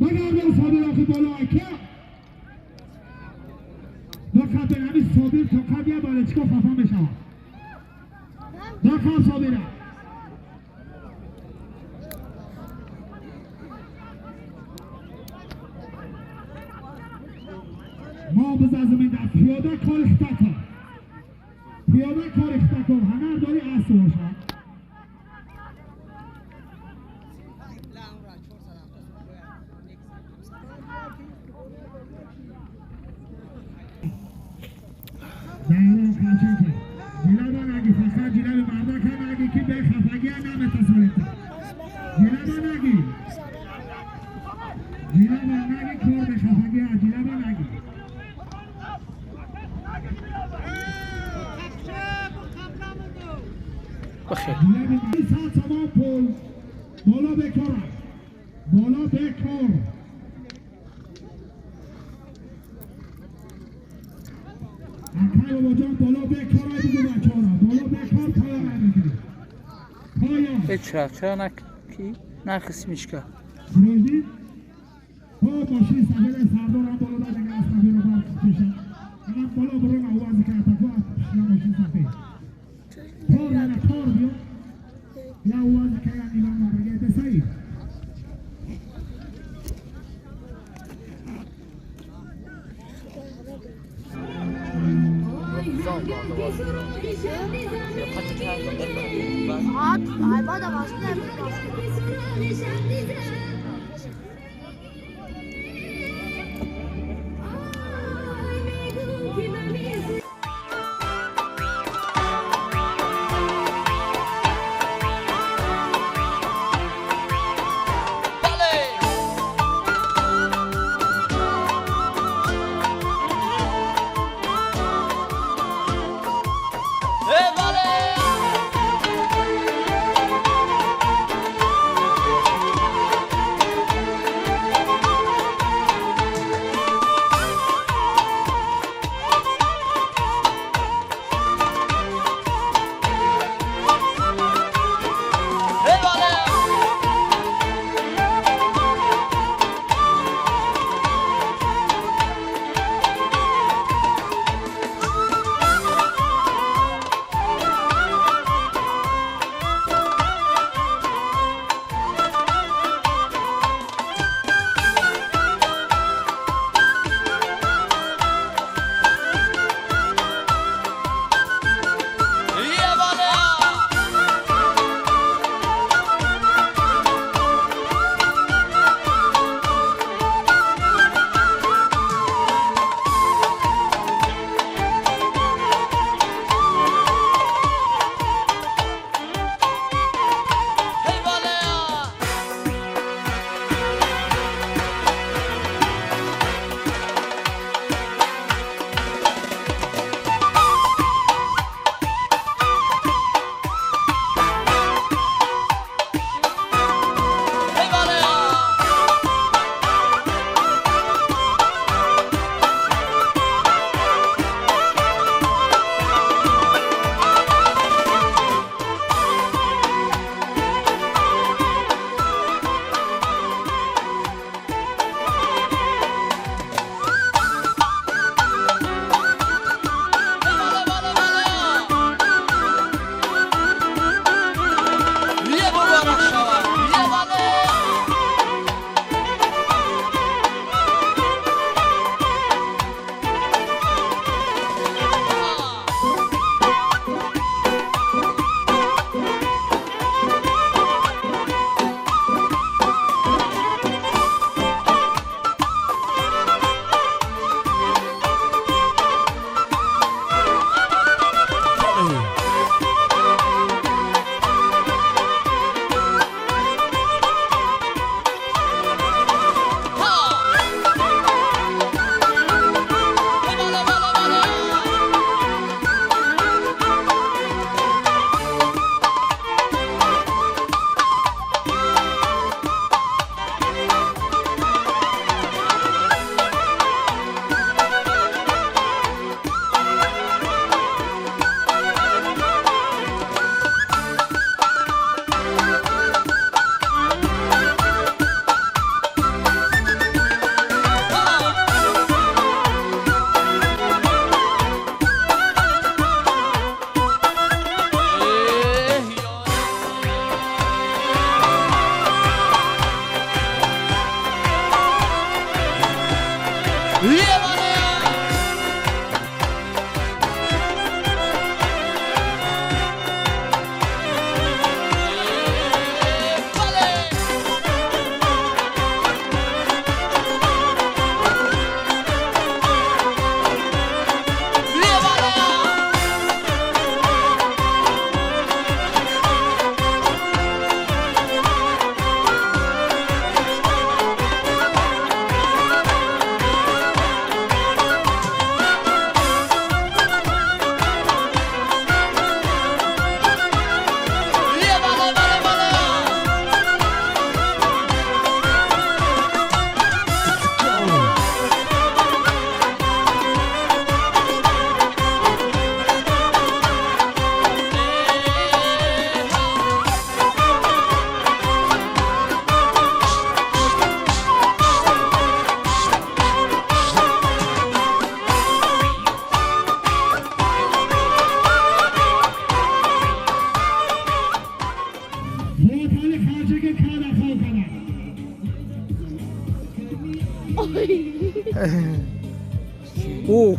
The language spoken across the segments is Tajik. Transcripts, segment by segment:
بگردم صابر آخه بالا که بخاطر همین صابر تا قبیه بالا چیکار خفا میشود. بخواه صابره. ما بزازمین در پیاده کار اختا کن. پیاده کار اختا کن. هنر داری اصل باشد. بخیر. بالا بکار، بالا بکار. اکای بابا جان بالا بکار، بگو بچه‌ها بالا بکار، پایان نمیگیری. پایان. چرا نکی نخ میشکا. سیروزی با ماشین سفید سردار هم بالا داد، دیگه از سفید رو بر پیشم. الان بالا برو آواز که اتفاق پیشم ماشین سفید. کار نه کار بیا. یا آواز که یعنی من بگه دسایی. О.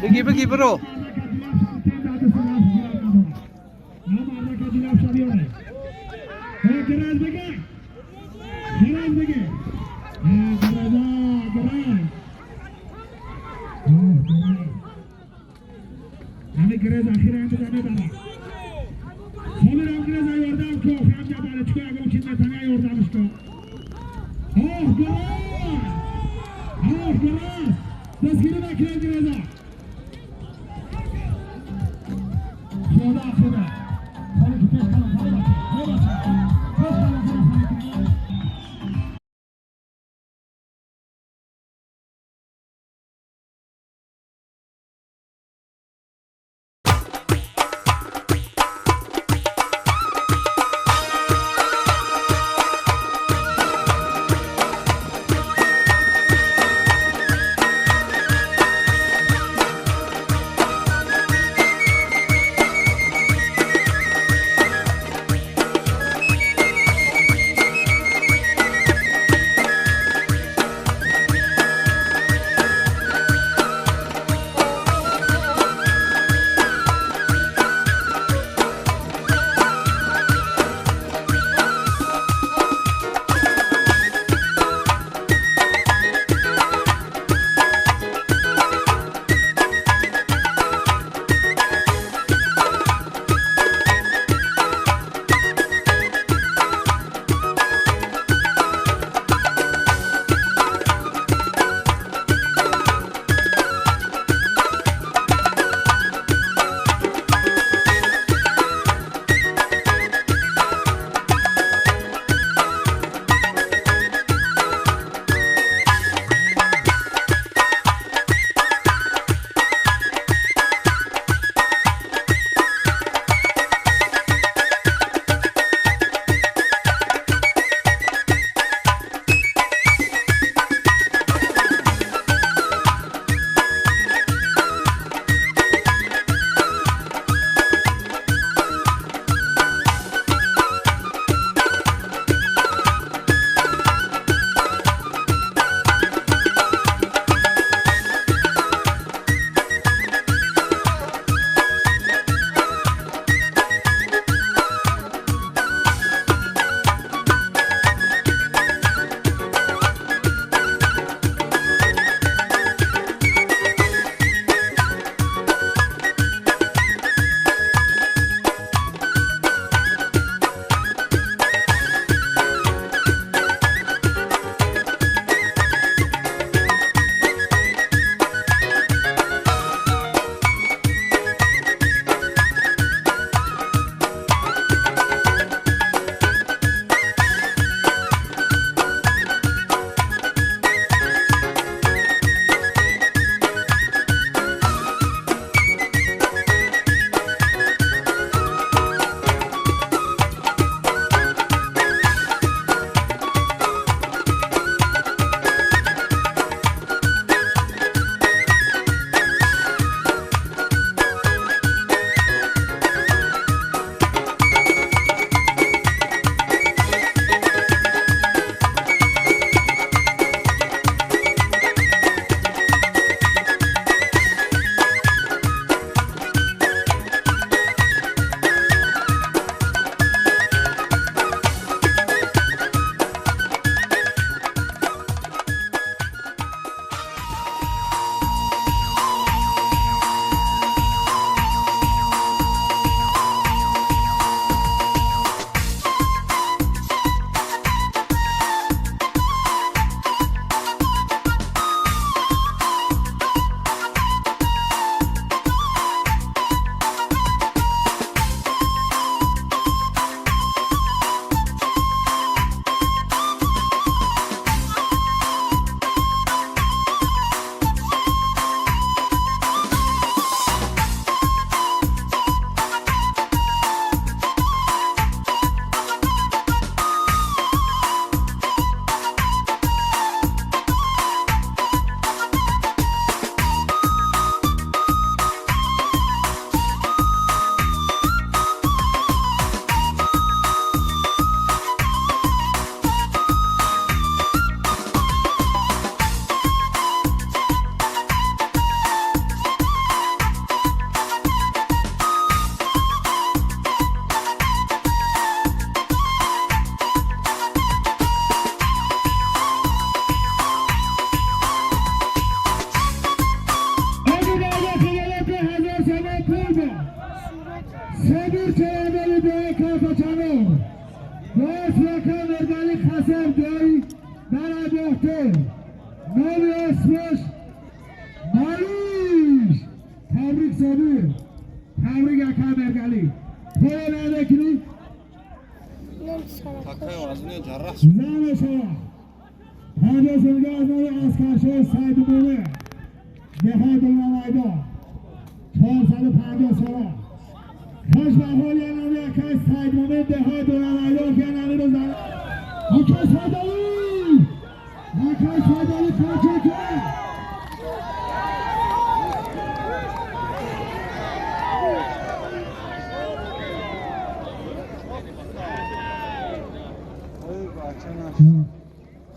Беги, беги, бро. خدا خدا. باز یکم ارگانی خسر جایی در اباخته نامی اسمش مالیش تبریک صابر تبریک یکم ارگانی پای نکنی زن شما حاجه سنگه از نام اسکرشه سید مومه دهات نمایدان 450 سال خوش به حال یه نامی اکای سید مومه دهات نمایدان که نامی رو زن اکای سیدالی اکای سیدالی کاچه که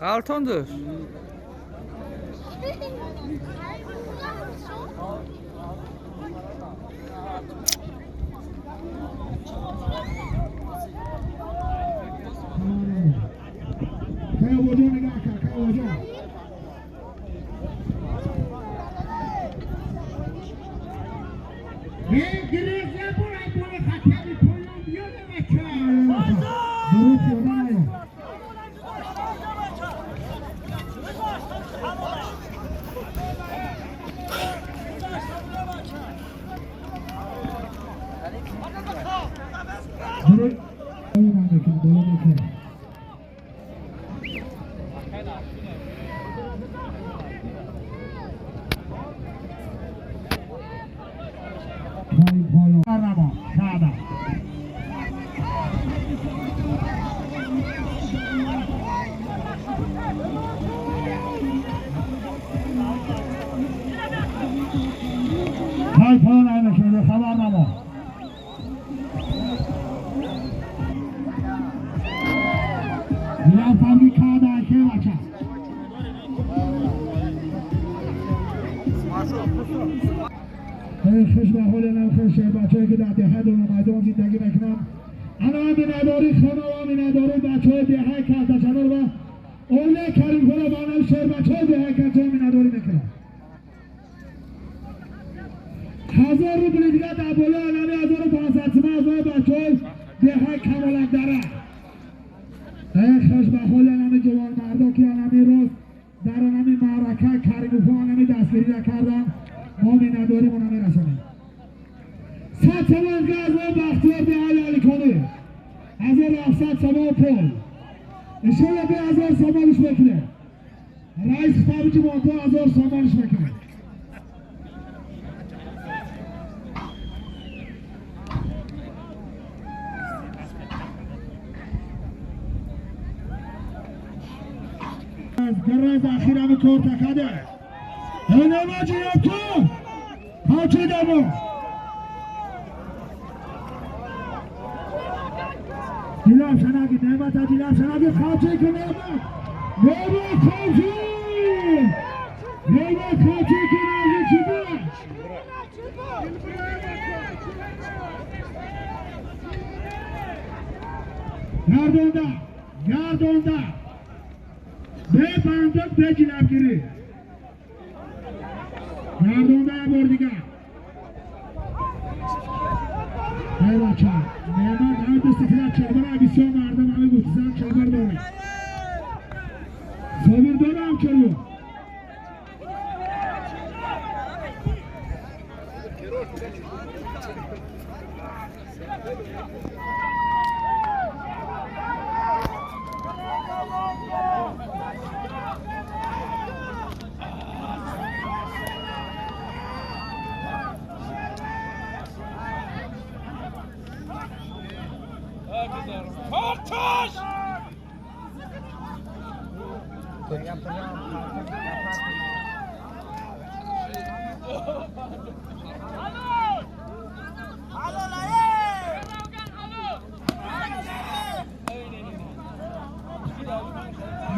Qaltondur. Kaya bocan nigah kar, kaya bocan. خوش به حال نم خوش بچه‌ای که در دهه دو میدان زندگی میکنن انا همین نداری خانه و همین نداری بچه های دهه کلتچنار و اوله کریم خورا با هم شیر بچه های دهه کلتچنار همین نداری میکنن 1000 روبل دیگه در بالا انمی 1500 تومن از آن بچه های دهه کمالک داره. خوش به حال انمی جوان مردا که انمی روز در انمی معرکه کریم خورا انمی دستگیری کردن ما می نداریم و نمیرسانیم. 100 تومان دیگه از ما بختیار به علی علی کنه 1700 تومان پول انشالله به 1000 سامانش بکنه رئیس خطابی که ما 2000 سامانش بکنه. از گرز اخیر همه کار تکده هنما جناب تو حاکی دمو دیلاب شنگی نعمت دیلاب شنگی خاکی که نعمت نعمت خاکی نعمت خاکی که نعمت چی بود گردونده گردونده به بندک به جناب گیری گردونده بار دیگه ای بچه نعمت همه دستی که چابر بسیار مردم همه گفتن چابر داره صابر داره هم چلو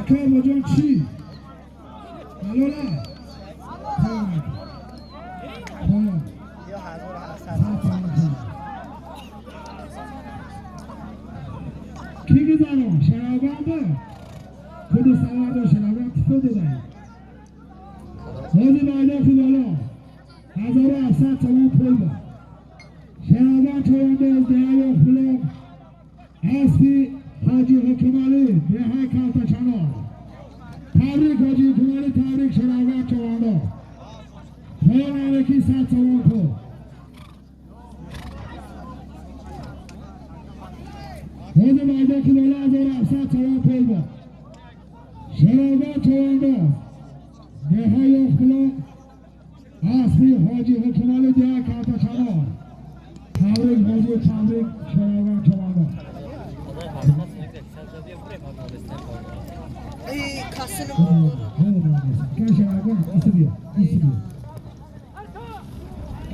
اکا جان چی؟ حلاله؟ پایان پایان کی گذارم؟ شرابان با خود سوار دار شرابان تفو دادن بازی بایداخی بالا 1700 تومان پول با شرابان چوانده از دهه و خلق اسبی حاجی Ҳоҷи Ҳукмалӣ, деҳаи Калтачанор. Табрик, Ҳоҷи Ҳукмалӣ, табрик, Шаравгар чавандоз. Поён намекӣ, 100 сомон пул. Ҳозир майдони бола 1700 сомон пул бо. Шаравгар чавандоз, деҳаи Ёхқулоқ, аспи Ҳоҷи Ҳукмалӣ, деҳаи Калтачанор. Табрик, ҳоҷи, табрик, Шаравгар чавандоз.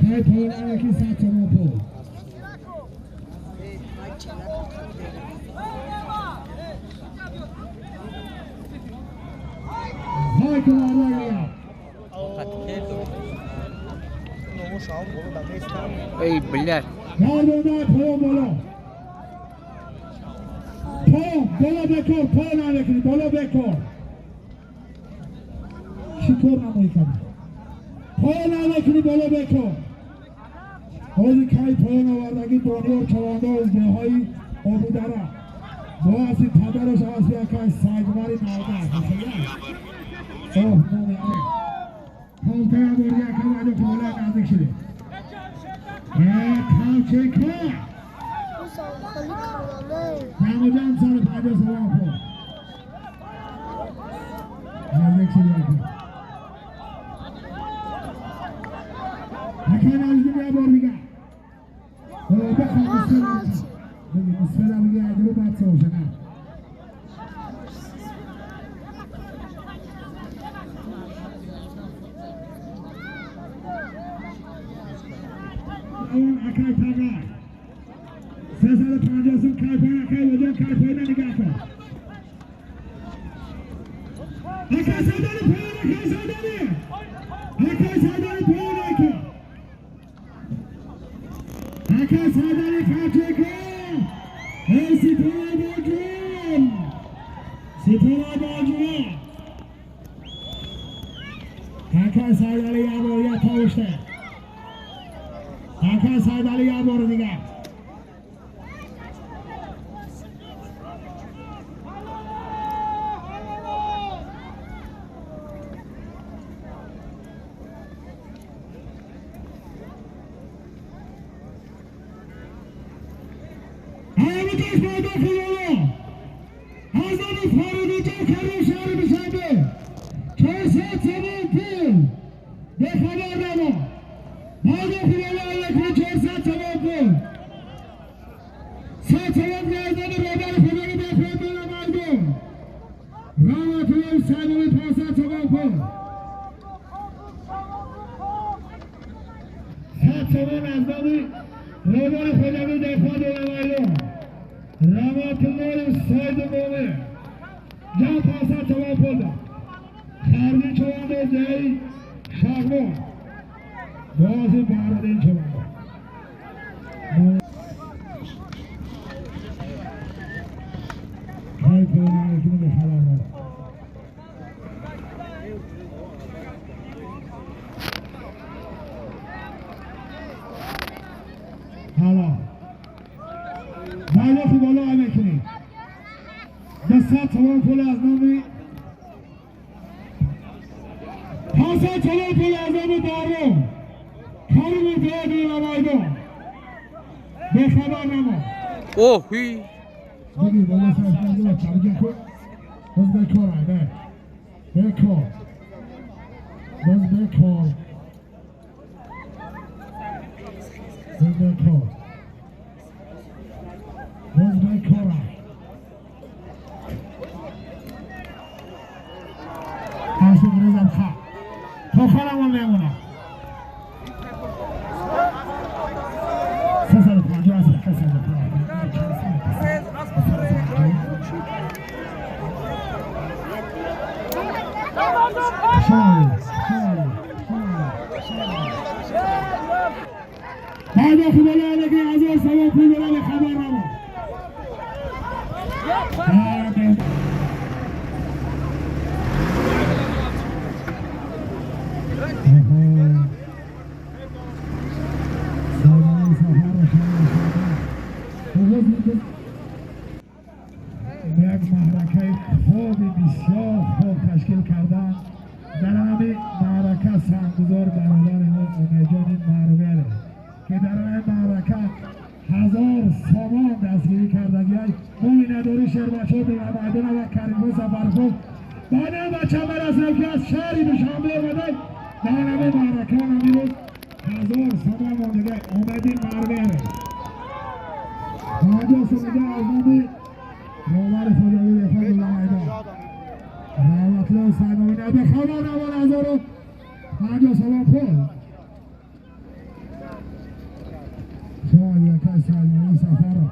Кай поён намекӣ, 100 сомон пул. Ҳай кунарда. Эй, блядь. Гардондай поён боло. По боло бекор, по намекунӣ, боло бекор. Чӣ кор намоӣ кардӣ? По намекунӣ, боло бекор. Ҳозир кай поён овардагӣ Дониёр чавандоз, деҳаи Обудара. Бо аси падараш аси якай сайдвари навдар. Оҳ, номи ай. Полтая бори якай вайдо болоя наздик шудем. Калчека! Ҷамъ 150 сомон пул. Наздик шуд якай. Акай наздик як бор дигар. Бихоҳ бисмилла. Бигӣ бисмилла, бигӣ агру баъд соша на. Он акай тағай. 350 сум кай поён, акай воҷон, кай поёна нигоҳ кун. Акай Сайдали поён, акай Сайдали. Акай Сайдали поён, ака. Акай Сайдали Качека. Эй, Ситора боҷон. Ситора боҷон. Акай Сайдали як бор як тавушта. Акай Сайдали як бори дигар. Ҳамикаш пайдо кунала. Аз номи Фаридуҷон Карим, шаҳри Душанбе. 400 сомон пул. Бехабар намо. Пайдо кунала аллакун 400 сомон пул. 100 сомон аз номи роҳбари худои бахрон бела мардум. Раҳматуллои Сайдови, 500 сомон пул. 100 сомон аз номи роҳбари хоҷагӣ деҳқон бела мардум. Раҳматуллои Сайду Момин. Ҷамъ 500 сомон пул дод. Хардин чавандоз, деҳаи Шағмон. Бози Баҳриддин чавандоз. Кай поён намекунӣ, бехабар намо. Ҳало. Байроқи боло мекунӣ. 200 сомон пул аз номи 500 сомон пул аз номи Дарром. Каримов Деҳаи майдон. Бехабар намо. Оҳ, ҳуй. Бигир боло сараш бигир, чаргин кун. Боз бекор ай, бе. Бекор. Боз бекор. Боз бекор. Боз бекор ай. Аси грезам ха. То харамон мемонад. 350 аст, 350. Пайдо бола алаки 1000 сомон пул дора, бехабар намо. як маҳракаи хуби бисёр хуб ташкил карданд. Дар ҳамин маърака саҳмгузор бародари мо Умедҷони Марвер, ки дар ҳамин маърака 1000 сомон дастгирӣ кардагиай. Мо миннатдори шербачаҳо Дунамайдона ва Каримбой Сафархов. Баъдан бача мерасем, ки аз шаҳри Душанбе омада дар ҳамин маърака ҳамин рӯз 1000 сомон мондага. Умеди Марвер 50 сомида аз номи роҳбари хоҷагии деҳқон Дунамайдон Раҳматулло Сайномина бехабар навон 1050 сомон пул. Шумо якай Сайномин Сафаров.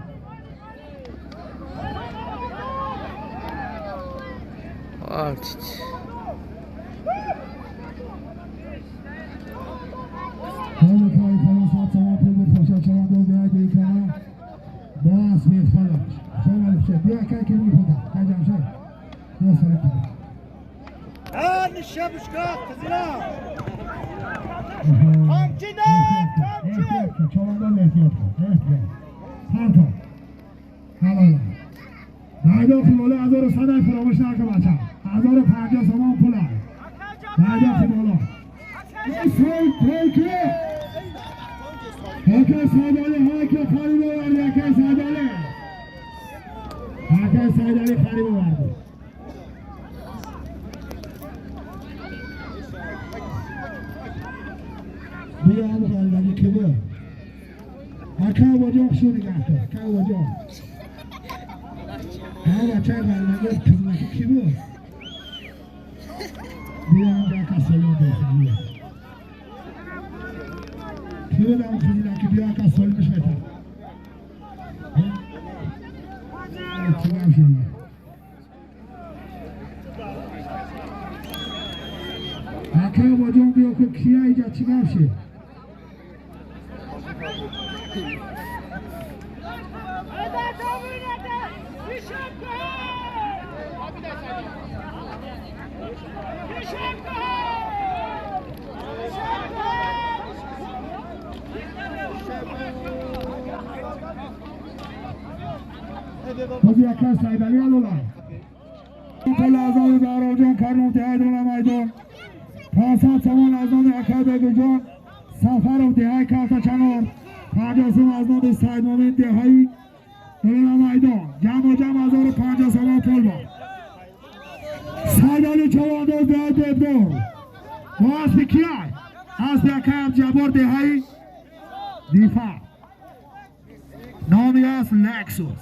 Ҳоли кори калон 100 сомон пул буд. Хуршед Чавандоз деҳаи Деҳкана бо асби худаш. Шумо Хуршед бия кай ки мепода кай Ҷамшед бия салом кун. Чавандоз эҳтиёт кун, эҳтиёт. Парто. Ҳалол. Майдон боло 1100 фаромӯш накун бача. 1050 сомон пул аст. Майдон боло. Ҳака Сайдали, ҳака харид овард, ҳака Сайдали. Ҳака Сайдали харид овард. Биё ҳам ғалбагӣ ки буд. Ҳака Обоҷон хушу нигаҳ дор, ҳака Обоҷон. Ҳа бачаи ғалбагӣ қизмаки ки буд? Биё ҳам ҳака Солим дорад, биё. Ки буд ҳам қизмаки, биё ҳака Солимаш метавон. Чӣ гап шуд? Ҳака Обоҷон биё ку кия иҷа чӣ гап шуд? Боз яка Сайдали алола. Пул аз номи Баҳромҷон Каримов деҳаи Дунамайдон. 500 сомон аз номи акай Бегулҷон Сафаров деҳаи Калтачанор. 50 сомон аз номи Сайдмомин деҳаи Дунамайдон. Ҷамъу ҷамъ 1050 сомон пул бод. Сайдали Чавандоз деҳаи Бебдор. Бо аспи кияй? Аспи акай Абдуҷаббор деҳаи Дифа. Номи асп Лексус.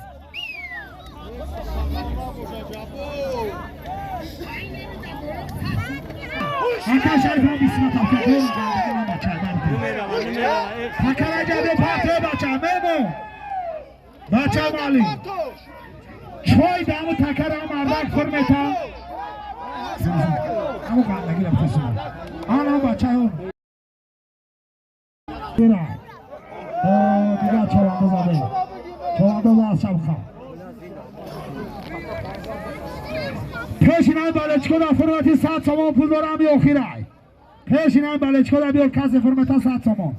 Ака Шариф бисмат бача Раҷаб парто бача мемо бача мали чой даму такара мардак фур мета аму қандагӣ рафтасу ана бачаё дигар чавандоз аде чавандоз аз шабха пешинай балечко да фурмати 100 сомон пул дорам ё охирай пешинай балечко да биёр касе фурмата 100 сомон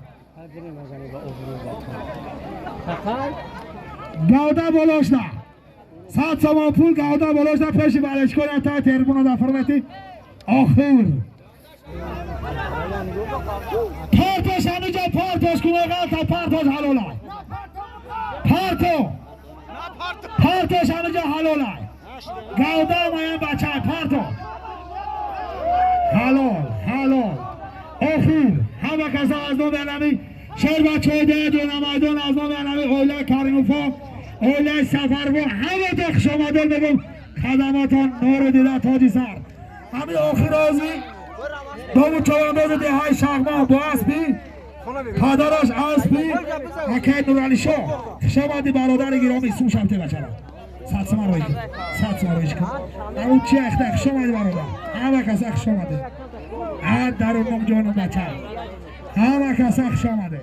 гавда болошда 100 сомон пул гавда болошда пеши балечко да та тербуна да фурмати охир партош ҳамиҷо партош кунеғалта партош ҳалолай парто партош ҳамиҷо ҳалолай гавда маям бача парто ҳалол ҳалол охир ҳама каса аз номи анами шербачаҳои деҳаи Дунамайдон аз номи анами оилаи Каримовҳо оилаи Сафарво ҳамато хушомадон мегӯм хадамотон нору дида тоҷи сар ҳамин охир ози дому чавандози деҳаи Шағмон бо аспи падараш аспи акаи Нуралишоҳ хушомадӣ бародари гиромӣ сум шабте бачара 100 сомон рой кун 100 сомон рой кун аму чи ахта хушомадӣ бародар ҳама каса хушомадӣ ҳа дарун ҷонум бача ҳама каса хушомадӣ.